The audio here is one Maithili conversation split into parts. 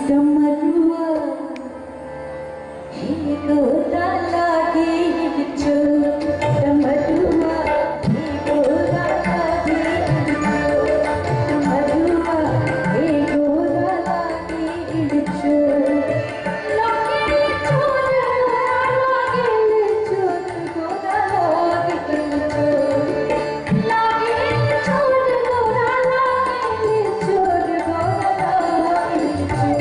डमरुआ हे गोरा लागे छो, डमरुआ हे गोरा लागे छो, डमरुआ हे गोरा लागे छो। लागे चोर लागे चोर गोरा लागे छो, लागे चोर गोरा लागे चोर गोरा लागे छो,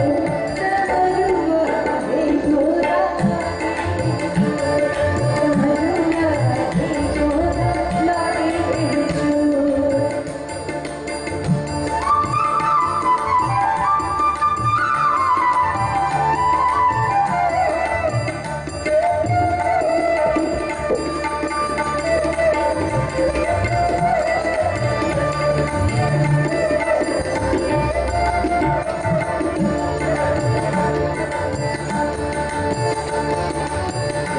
डमरुआ हे गोरा लागे छो, डमरुआ हे गोरा लागे छो।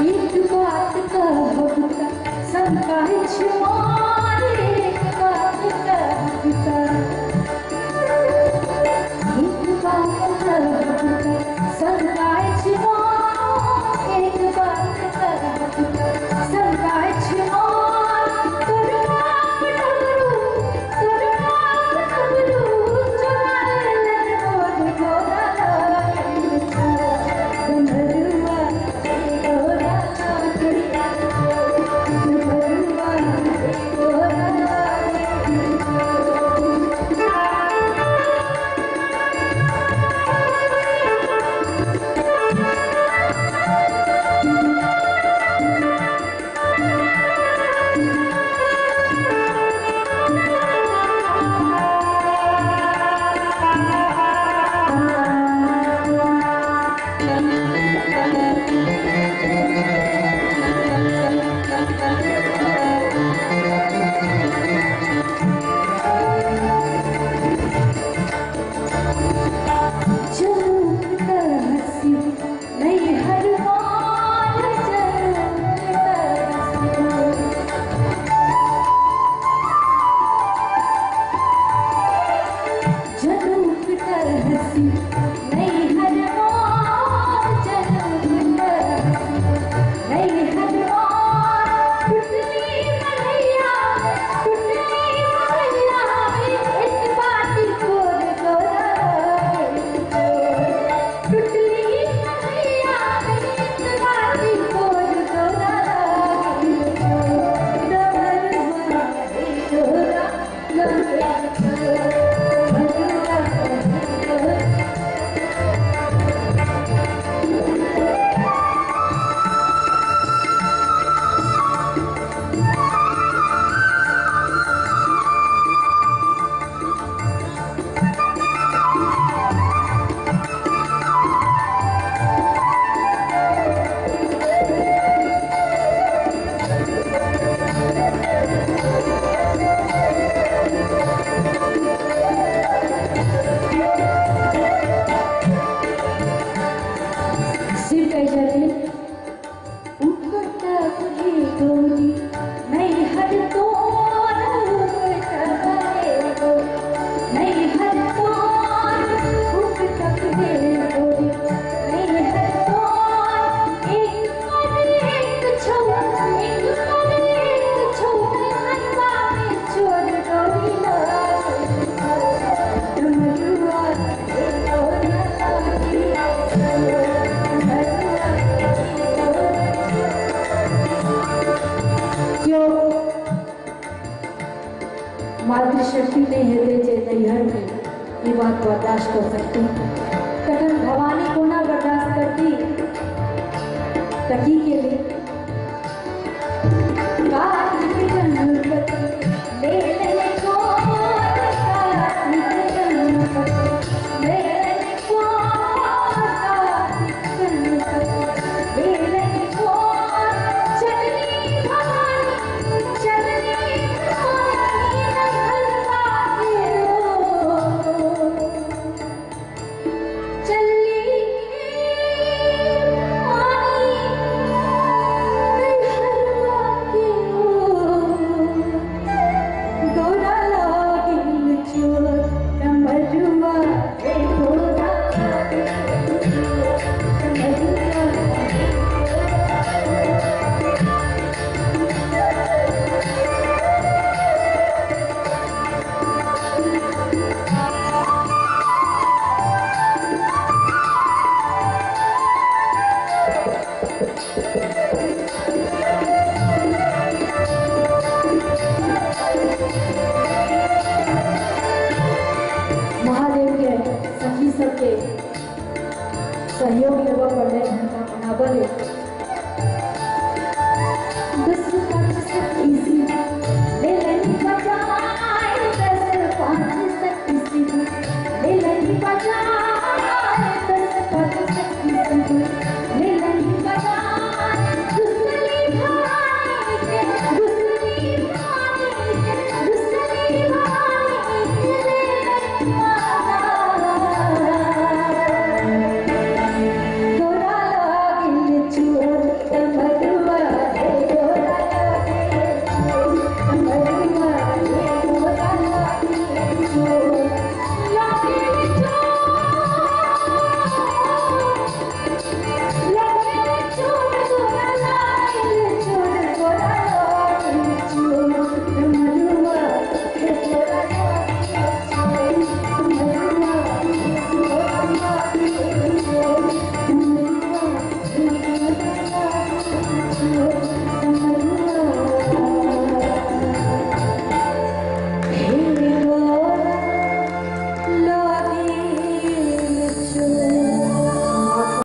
एक बात कहब त शंका अछि मोर, एक बात कहब त, एक बात कहब त शंका अछि मोर, एक बात कहब त शंका अछि मोर। तोर बाप डमरू, तोर बाप डमरू चोरा लेलनि मोर गोरा लागे छो, डमरुआ हे गोरा लागे छो, डमरुआ हे गोरा लागे छो। जनूक तहसी नैहर मोर, जनूक तहसी, जनूक तहसी नैहर मोर, जनूक तहसी नैहर मोर। टुटली मलैया, टुटली मलैया एक बाटी कोर गोरा लागे छो, टुटली मलैया एक बाटी कोर गोरा लागे छो, डमरुआ हे गोरा लागे छो, डमरुआ हे गोरा। शिव कहै छथिन उकटब हे गौरी नैहर तोर, उकटब हे गौरी नैहर तोर, उकटब हे गौरी नैहर तोर। एक पर एक छौ, एक पर एक छौ, नैहरवा में चोर गौरी लागे छौ, डमरुआ हे गोरा लागे छौ, डमरुआ हे गोरा। क्यों मातृशक्ति नहीं हेतै जे नैहरमे ई बात बर्दाश्त कऽ सकती, तखन भवानी कोना बर्दाश्त करती? तऽ की केली? कार्तिक गणपति लेलनि कोर, कार्तिक गणपति लेलनि कोर, कार्तिक गणपति लेलनि कोर। चलनी भवानी, चलनी भवानी नैहरवा के ओर, चलनी भवानी के सहयोग लेबऽ पड़लै हुनका मनाबऽ लेल।